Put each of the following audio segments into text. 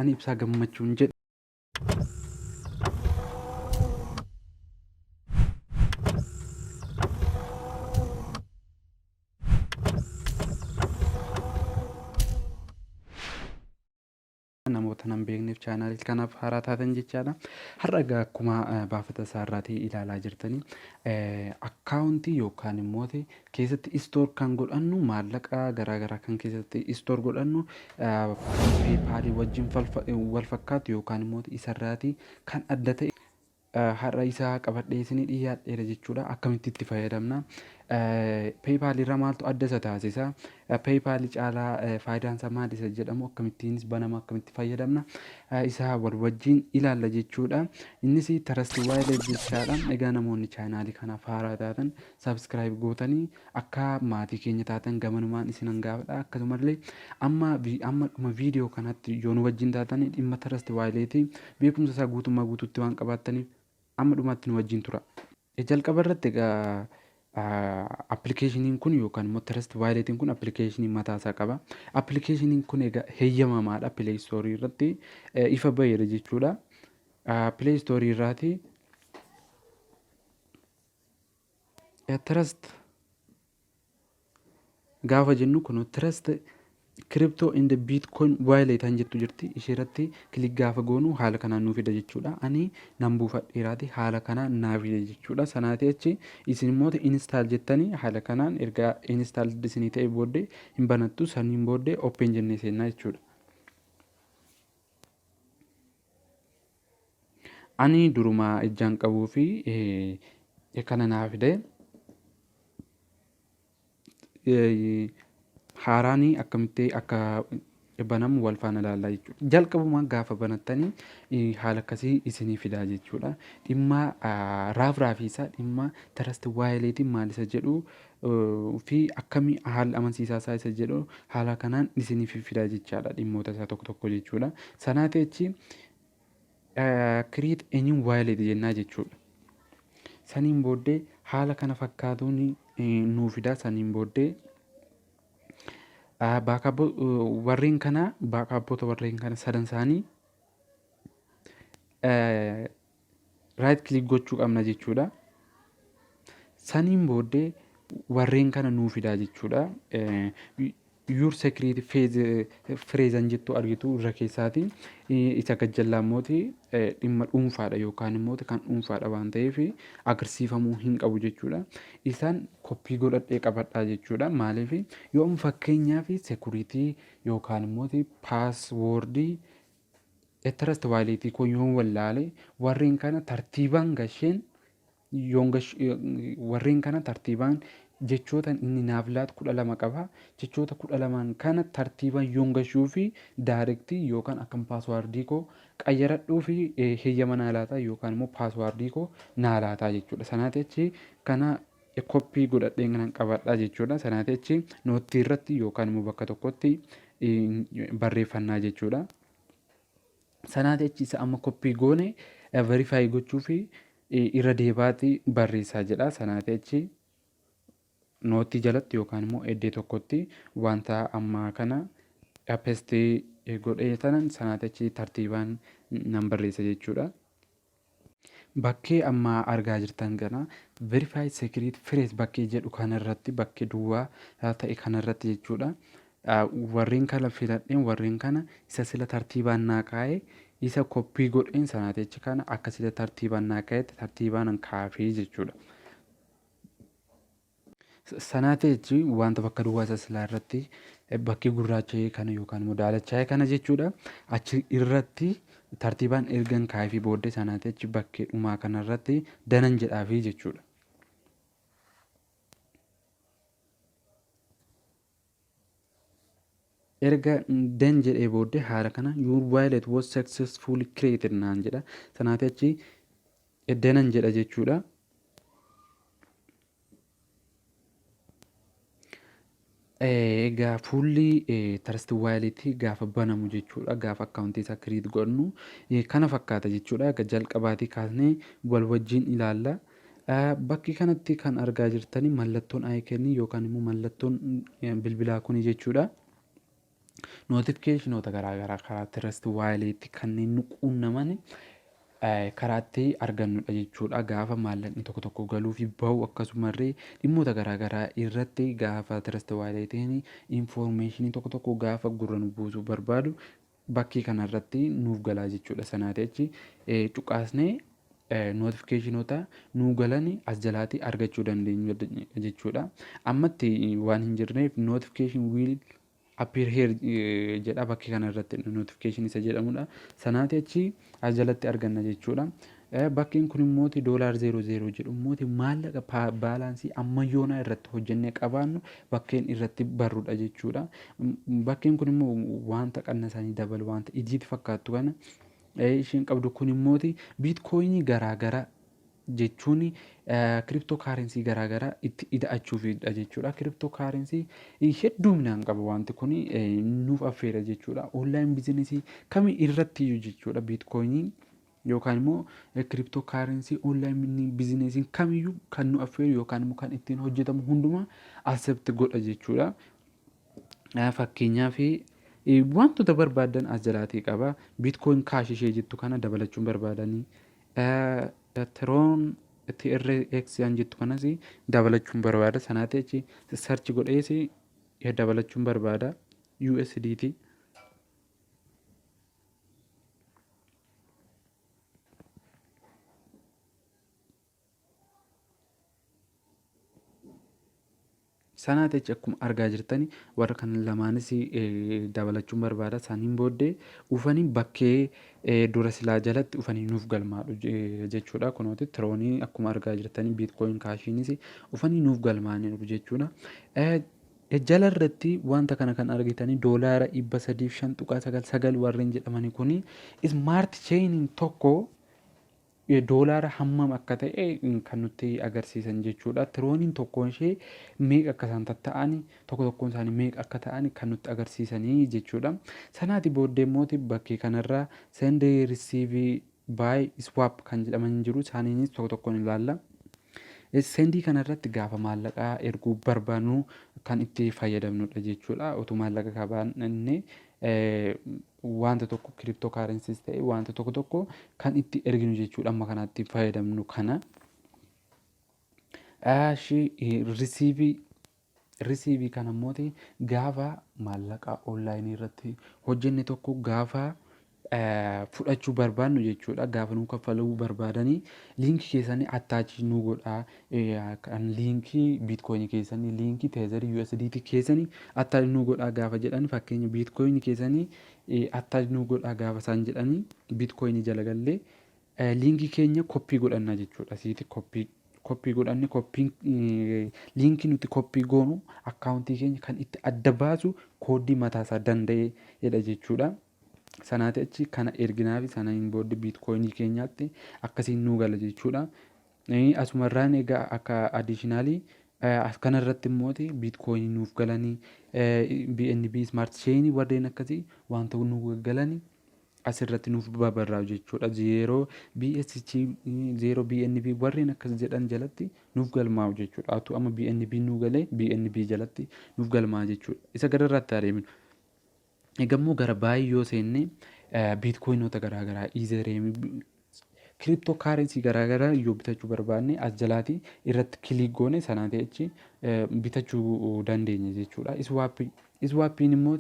Ani Ibsaa Gammachuun jedha. Namoota nan beekneef chaanaalii kanaaf haaraa taatan jechaadha. Har'a egaa akkuma baafata isaa irraatii ilaalaa jirtanii akkaawuntii yookaan immoo keessatti istoor kan godhannu maallaqa garaagaraa kan keessatti istoor godhannu kan peepaalii wajjin wal fakkaatu yookaan immoo isarraatii kan adda ta'e har'a isaa qabadhee isinii dhiyaadheera jechuudha. Akkamitti itti fayyadamna? PayPal irraa maaltu adda isa taasisa? PayPal caalaa faayidaan isaa maal isa jedhamu akkamittiinis banama akkamitti fayyadamna? Isaa wal wajjin ilaalla jechuudha. Innis Trust Wallet jechaadha. Egaa namoonni chaanaalii kanaaf haaraa taatan subscribe gootanii akka maatii keenya taatan gamanumaan isinan gaafadha. Akkasumallee amma amma dhuma viidiyoo kanatti yoo nu wajjin taatan dhimma Trust Wallet beekumsa isaa guutummaa guutuutti waan qabaattaniif amma dhumaatti nu wajjin tura. Jalqaba irratti egaa appilikeeshiniin kun yookaan immoo Trust Walletiin kun appilikeeshinii mataa isaa qaba. Appilikeeshiniin kun egaa heeyyamamaadha Play Store irratti ifa baheera jechuudha. Play Store irraati Trust gaafa jennu kun Trust Crypto in the Bitcoin Wallet kan jettu jirti. Ishee irratti click gaafa goonu haala kanaan nuu fida jechuudha. Ani nan buufadheeraati haala kanaan naa fida jechuudha. Sanaatii achi isin immoo install jettanii haala kanaan erga install isinii ta'e booddee hin banattu saniin booddee open jennee seennaa jechuudha. Ani duruma ijjaan qabuu fi kana naa fide. Haaraan akkamitti akka banamu wal faana ilaallaa jechuudha. Jalqabuma gaafa banattanii haala akkasii isinii fidaa jechuudha. Dhimma raaf raafiisaa dhimma Trust Wallet maal isa jedhu fi akkamii haalli amansiisaa isaa isa jedhu haala kanaan isinii fidaa jechaadha dhimmoota isaa tokko tokko jechuudha. Sanaa achi create a new wallet jennaa jechuudha. Saniin booddee haala kana fakkaatuun nuu fida. Saniin booddee warreen kana baakaappota warreen kana sadan isaanii right click gochuu qabna jechuudha. Saniin booddee warreen kana nuu fidaa jechuudha. Your security phrase jettu argitu irra keessaati. Isa gajjallaa immooti dhimma dhuunfaadha yookaan immoo kan dhuunfaadha waan ta'eef agarsiifamuu hin qabu jechuudha. Isaan koppii godhadhee qabadhaa jechuudha. Maaliif yoo fakkeenyaaf security yookaan immoo passwordii Trust Wallet koo yoon wallaale warreen kana tartiibaan gasheen yoon warreen kana tartiibaan jechoota inni naaf laatu 12 qaba. Jechoota 12n kana tartiibaan yoon gashuu fi directii yookaan akkam passwordii koo qayyaradhuu fi heeyyama naa laata yookaan immoo passwordii koo naa laataa jechuudha. Sanaati achi kana koppii godhadhee kanan qabadha jechuudha. Sanaati achi noottii irratti yookaan immoo bakka tokkotti barreeffannaa jechuudha. Sanaati achi isa amma koppii goone verify gochuu fi irra deebaati barreessaa jedha. Sanaati achi noottii jalatti yookaan immoo eddee tokkotti wanta ammaa kana paste godhee tanan sanaati achi tartiibaan nan barreessa jechuudha. Bakkee amma argaa jirtan kana verify security phrase bakkee jedhu kanarratti bakkee duwwaa ta'e kanarratti jechuudha. Warreen kana filadheen warreen kana isa sila tartiibaan naa kaa'e isa koppii godheen sanaati jecha kana akka sila tartiibaan naa kaa'etti tartiibaan kaafee jechuudha. Sanaa ta'echi wanta bakka duwwaa isa silaa irratti bakkee gurraacha'ee kana yookaan immoo daalachaa'e kana jechuudha. Achi irratti tartiibaan ergan kaa'eefii booddee sanaa ta'echi bakkee dhumaa kana irratti danan jedhaafii jechuudha. Erga done jedhee booddee haala kana your wallet was successfully created naan jedha. Sanaati achi donean jedha jechuudha. Egaa fuulli Trust Wallet gaafa banamu jechuudha. Gaafa akkaawuntii isaa create godhannu kana fakkaata jechuudha. Egaa jalqabaatii kaasnee wal wajjin ilaalla. Bakki kanatti kan argaa jirtani mallattoon icon yookaan immoo mallattoon bilbilaa kuni jechuudha. Notificationoota garaagaraa karaa Trust Wallet kanneen nu quunnaman karaa itti argannudha jechuudha. Gaafa maallaqni tokko tokko galuu fi bahu, akkasumallee dhimmoota garaagaraa irratti gaafa Trust Walletiin informationii tokko tokko gaafa gurra nu buusuu barbaadu, bakkee kanarratti nuuf galaa jechuudha. Sanaa achi cuqaasnee notificationoota nuu galan as jalaatti argachuu dandeenyu jechuudha. Ammatti waan hin jirreef "Notification will appear here" jedha. Bakkee kana irratti notification isa jedhamudha. Sanaati achi as jalatti arganna jechuudha. Bakkeen kun immooti $00 jedhu immooti maallaqa balanceii ammayyoonaa irratti hojjennee qabaannu bakkeen irratti barrudha jechuudha. Bakkeen kun immoo wanta qanna isaanii dabalu, wanta ijiitti fakkaattu kana isheen qabdu kun immooti bitcoinii garaagaraa jechuun crypto currency garaagaraa itti ida'achuufidha jechuudha. Crypto currency hedduminaan qaba, wanti kun nuuf affeera jechuudha. Online businessii kamii irratti iyyuu jechuudha, bitcoinii yookaan immoo crypto currency online businessiin kamiyyuu kan nu affeeru yookaan immoo kan ittiin hojjetamu hundumaa accept godha jechuudha. Fakkeenyaaf, wantoota barbaadan as jalaatii qaba. Bitcoin Cash ishee jettu kana dabalachuun barbaadanii, Tron, TRX yan jettu kanas dabalachuun barbaada. Sanaati achi search godhees dabalachuun barbaada. USDT. Sanaa achi akkuma argaa jirtani, warra kan lamaanis dabalachuun barbaada. Saniin booddee ufanii bakkee dura silaa jalatti ufanii nuuf galmaadhu jechuudha. Kunooti Tronii akkuma argaa jirtani, Bitcoin Cashiinis ufanii nuuf galmaaniiru jechuudha. Jala irratti wanta kana kan argitanii $305.99 warreen jedhamanii kuni smart chainiin tokko doolaara hammam akka ta'e kan nutti agarsiisan jechuudha. Troniin tokkoon ishee meeqa akka isaan tatta'an, tokko tokkoon isaanii meeqa akka ta'an kan nutti agarsiisanii jechuudha. Sanaati booddee immoo bakkee kanarraa send, receive, buy, swap kan jedhaman jiru. Isaaniinis tokko tokkoon ilaalla. Sendii kanarratti gaafa maallaqaa erguu barbaannu kan itti fayyadamnudha jechuudha. Utuu maallaqa qabaanne wanta tokko, crypto currencys ta'e wanta tokko tokko kan itti erginu jechuudha. Amma kanatti fayyadamnu kana. Receiveii kana immoo gaafa maallaqa onlineii irratti hojjenne tokko gaafa fudhachuu barbaannu jechuudha. Gaafa nuu kaffaluu barbaadanii linkii keessanii attachii nuu godhaa. Kan linkii bitcoinii keessanii, linkii Tetherii, USDT keessanii attach nuu godhaa gaafa jedhan, fakkeenya bitcoinii keessanii attach nuu godhaa gaafa isaan jedhanii, bitcoinii jala gallee linkii keenya copy godhanna jechuudha. Asiiti copy godhanne, copyn linkii nuti copy goonu accountii keenya kan itti adda baasu codeii mataasaa danda'edha jechuudha. Sanaati achi kana erginaafi sanaan booddee bitcoinii keenyaatti akkasiin nuu gala jechuudha. Asumarraan egaa akka additionalii kanarratti immoo bitcoinii nuuf galanii, BNB Smart Chainii warreen akkasii wanta nuuf galanii asirratti nuuf babarraa'u jechuudha. Zero BSC, zero BNB warreen akkas jedhan jalatti nuuf galmaa'u jechuudha. Atu amma BNB nuu galee BNB jalatti nuuf galmaa'a jechuudha. Isa gararraatti adeemnu. Egaa immoo gara baay'ee yoo seenne, bitcoinoota garaagaraa, Ethereumii, crypto currency garaagaraa yoo bitachuu barbaanne, as jalaati irratti click goone sanaa achi bitachuu dandeenya jechuudha. Swapiin immoo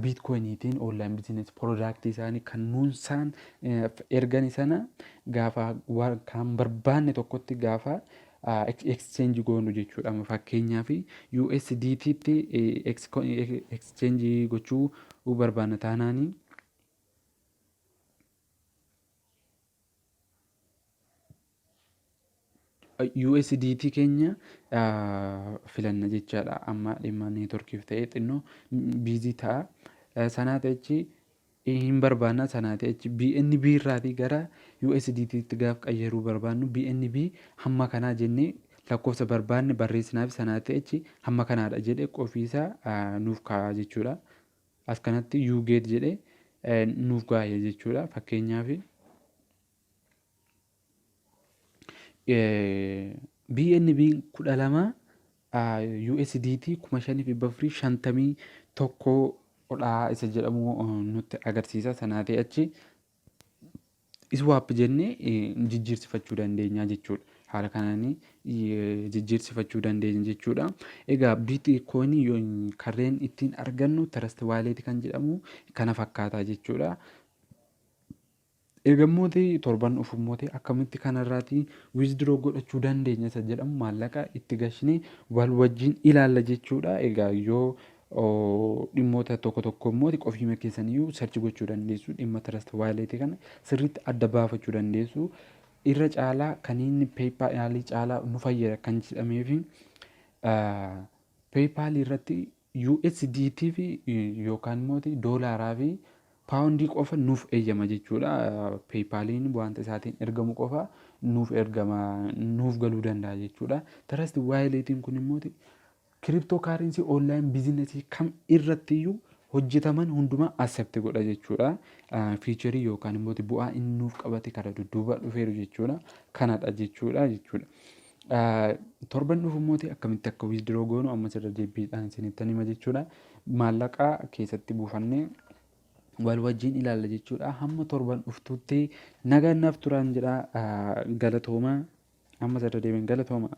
bitcoiniitiin online business productii isaanii kan nuunsaan ergani sana gaafa kan barbaanne tokkotti gaafa exchange goonu jechuudha. Fakkeenyaaf, USDT tti exchange gochuu barbaanna taanaanii, USDT keenya filanna jechaadha. Amma dhimma networkiif ta'ee xinnoo busy ta'a. Sanaa achi hin barbaanna. Sanaa achi BNB irraatii gara USDT tti gaaf qayyaruu barbaannu, BNB hamma kanaa jennee lakkoofsa barbaanne barreessinaaf. Sanaa achi hamma kanaadha jedhee qofiisaa nuuf kaa'a jechuudha. As kanatti you get jedhee nuuf kaa'e jechuudha. Fakkeenyaaf, BNB 12 USDT 5451. Odhaa isa jedhamu nutti agarsiisa. Sanaa ta'e achi swap jennee jijjiirsifachuu dandeenya jechuudha. Haala kanaan jijjiirsifachuu dandeenya jechuudha. Egaa Bitcoinii karreen ittiin argannu Trust Wallet kan jedhamu kana fakkaata jechuudha. Eegammooti torban dhufummooti akkamitti kanarraati withdraw godhachuu dandeenya isa jedhamu, maallaqa itti gashinee wal wajjin ilaalla jechuudha. Egaa yoo dhimmoota tokko tokko immoo qofiima keessaniyyuu search gochuu dandeessu, dhimma Trust Wallet kana sirriitti adda baafachuu dandeessu. Irra caalaa kan inni PayPalii caalaa nu fayyada kan jedhamee fi PayPalii irratti USDT fi yookaan immoo doolaaraa fi paawundii qofa nuuf eeyyama jechuudha. PayPaliin wanta isaatiin ergamu qofa nuuf ergama, nuuf galuu danda'a jechuudha. Trust Walletiin kun immoo crypto currency online businessii kam irrattiyyuu hojjetaman hundumaa accept godha jechuudha. Featurii yookaan immoo bu'aa inni nuuf qabate karaa dudduuba dhufeeru jechuudha. Kanadha jechuudha. Torban dhufu immoo akkamitti akka withdraw goonu ammas irra deebiidhaan isinitti hima jechuudha. Maallaqa keessatti buufannee wal wajjin ilaalla jechuudha. Hamma torban dhuftutti nagaan naaf turaan jedha, galatooma. Ammas irra deebiin galatooma.